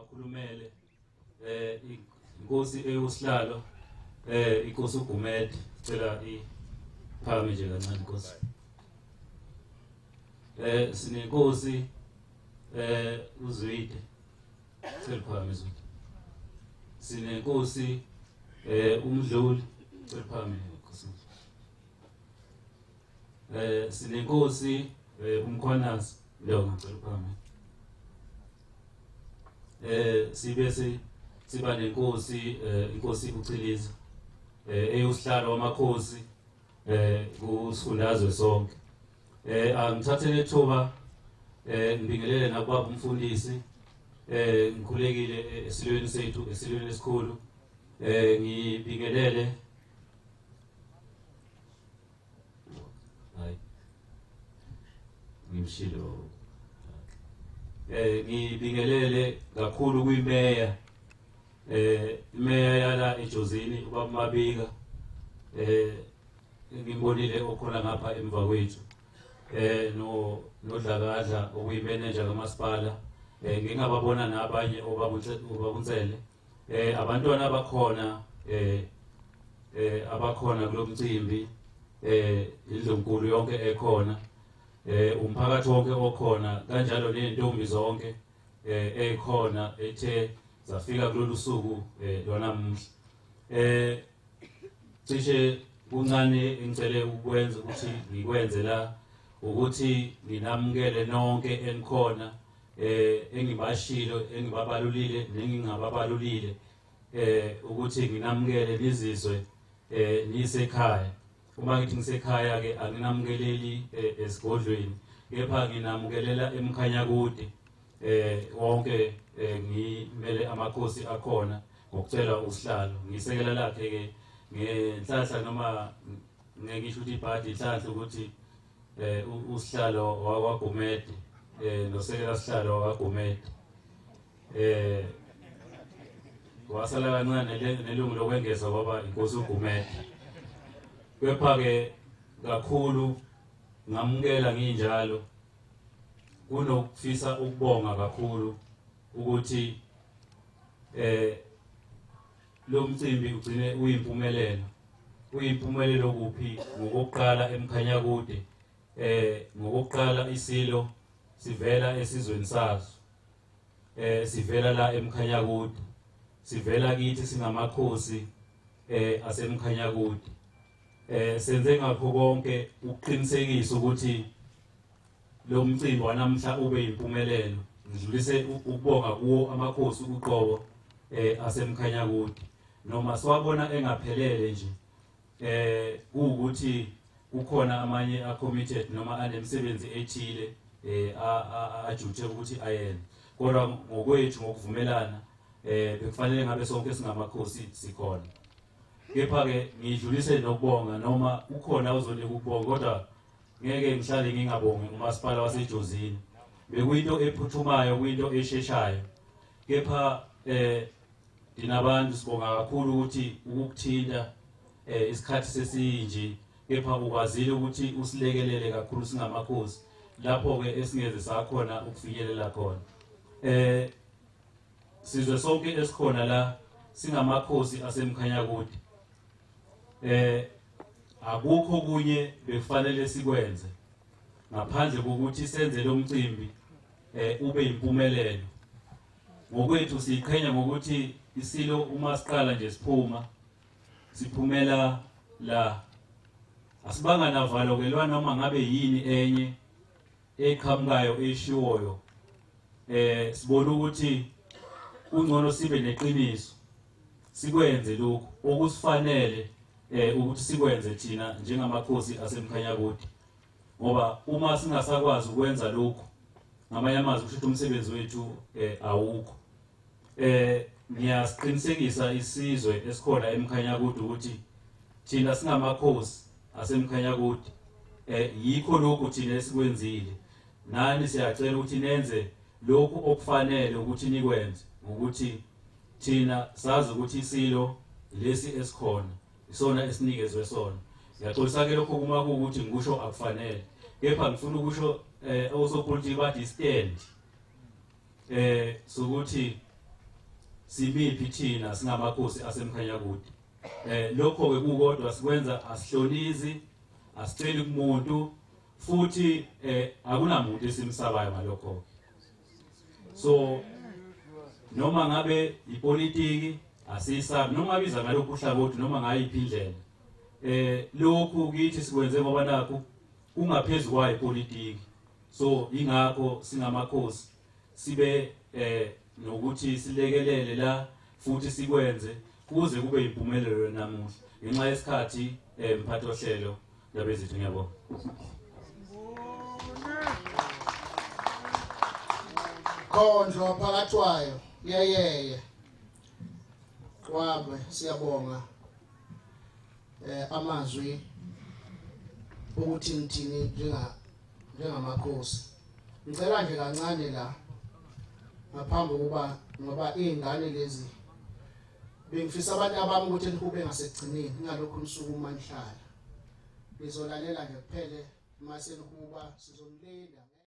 Ngibakhulumele inkosi eyusihlalo inkosi uGumede, cela iphakame nje kancane inkosi. Sinenkosi uZwide, cela uphakame Zwide. Sinenkosi uMdluli, cela uphakame inkosi. Sinenkosi uMkhwanazi, leyo ngicela uphakame. Sibe siba nenkosi inkosi uChiliza eyusihlalo wamakhosi kusifundazwe sonke. Angithathele ithuba ngibingelele nakubaba umfundisi, ngikhulekile esilweni sethu, esilweni esikhulu. Ngibingelele hayi ngimshilo, ngibingelele kakhulu kwimeya, imeya yala eJozini ubaba Mabika, ngimbonile okhona ngapha emva kwethu, no noDlakadla okuyimeneja kamasipala, ngingababona nabanye obabunsele, abantwana abakhona, abakhona kulomcimbi, indlunkulu yonke ekhona, umphakathi wonke okhona, kanjalo nezintombi zonke ekhona ethe zafika kulolu suku lwanamuhla. Cishe kuncane engicele ukwenza ukuthi ngikwenze la, ukuthi nginamukele nonke enikhona, engibashilo, engibabalulile nengingababalulile, ukuthi nginamukele nizizwe nisekhaya. Uma ngithi ngisekhaya ke anginamukeleli esigodlweni, kepha nginamukelela eMkhanyakude wonke, ngimele amakhosi akhona ngokucela usihlalo ngisekela lakhe ke ngenhlanhla, noma ngeke ngisho ukuthi ibhadi, inhlanhla ukuthi usihlalo wakwaGumede nosekela sihlalo wakwaGumede wasala kancane nelungu lokwengeza kwaba inkosi uGumede. Kepha ke kakhulu ngamukela nginjalo, kunokufisa ukubonga kakhulu ukuthi lo mcimbi ugcine uyimpumelelo. Uyimpumelelo kuphi? Ngokokuqala eMkhanyakude, ngokokuqala isilo sivela esizweni saso, sivela la eMkhanyakude, sivela kithi singamakhosi aseMkhanyakude. Senze ngakho konke ukuqinisekisa ukuthi lo mcimbi wanamhla ube yimpumelelo. Ngidlulise ukubonga kuwo amakhosi uqobo aseMkhanyakude, noma siwabona engaphelele nje, kuwukuthi kukhona amanye a-committed noma anemisebenzi ethile ajuthe ukuthi ayenze, kodwa ngokwethu ngokuvumelana bekufanele ngabe sonke singamakhosi sikhona. Kepha ke ngidlulise nokubonga, noma ukhona ozonika ukubonga, kodwa ngeke ngihlale ngingabongi umasipala waseJozini. Bekuyinto ephuthumayo, kuyinto esheshayo, kepha thina abantu sibonga kakhulu ukuthi ukukuthinta isikhathi sesinje, kepha ukwazile ukuthi usilekelele kakhulu singamakhosi lapho ke esingeze sakhona ukufinyelela khona. Sizwe sonke esikhona la singamakhosi aseMkhanyakude, akukho kunye bekufanele sikwenze ngaphandle kokuthi senze lo mcimbi ube impumelelo. Ngokwethu siyiqhenya ngokuthi isilo uma siqala nje siphuma, siphumela la, asibanga navalo ke lwa noma ngabe yini enye eqhamukayo eshiwoyo. Sibona ukuthi kungcono sibe neqiniso, sikwenze lokhu okusifanele ukuthi sikwenze thina njengamakhosi aseMkhanyakude, ngoba uma singasakwazi ukwenza lokhu, ngamanye amazwi kusho ukuthi umsebenzi wethu awukho. Ngiyasiqinisekisa isizwe esikhona eMkhanyakude ukuthi thina singamakhosi aseMkhanyakude, yikho lokhu thina esikwenzile, nani siyacela ukuthi nenze lokhu okufanele ukuthi nikwenze, ukuthi thina sazi ukuthi isilo lesi esikhona isona esinikezwe sona. Ngiyaxolisa ke lokho kuma kuwukuthi ngikusho akufanele, kepha ngifuna ukusho osopolitiki bathi stand sokuthi Simiphi thina singamakhosi aseMkhanyakude. Lokho ke kukodwa sikwenza, asihlonizi, asiceli kumuntu, futhi akunamuntu esimsabayo ngalokho. So noma ngabe ipolitiki asiyisabi, noma biza ngalokhu uhlangothi noma ngayiphi indlela, lokhu kithi sikwenze ngoba nakho kungaphezulu kwayo ipolitiki. So ingakho singamakhosi sibe nokuthi silekelele la futhi sikwenze kuze kube impumelelo namuhla. Ngenxa yesikhathi, mphathi ohlelo, ndabezithu, ngiyabonga. Khondlo phakathwayo yeyeye Qwabe, siyabonga amazwi ukuthi ngithini njengamakhosi. Ngicela nje kancane la ngaphambi kokuba, ngoba izingane lezi bengifisa abantu abami ukuthi nihube ngasekugcineni, ngalokhu nisukuma nihlala, nizolalela nje kuphele mase nihuba, sizonilinda.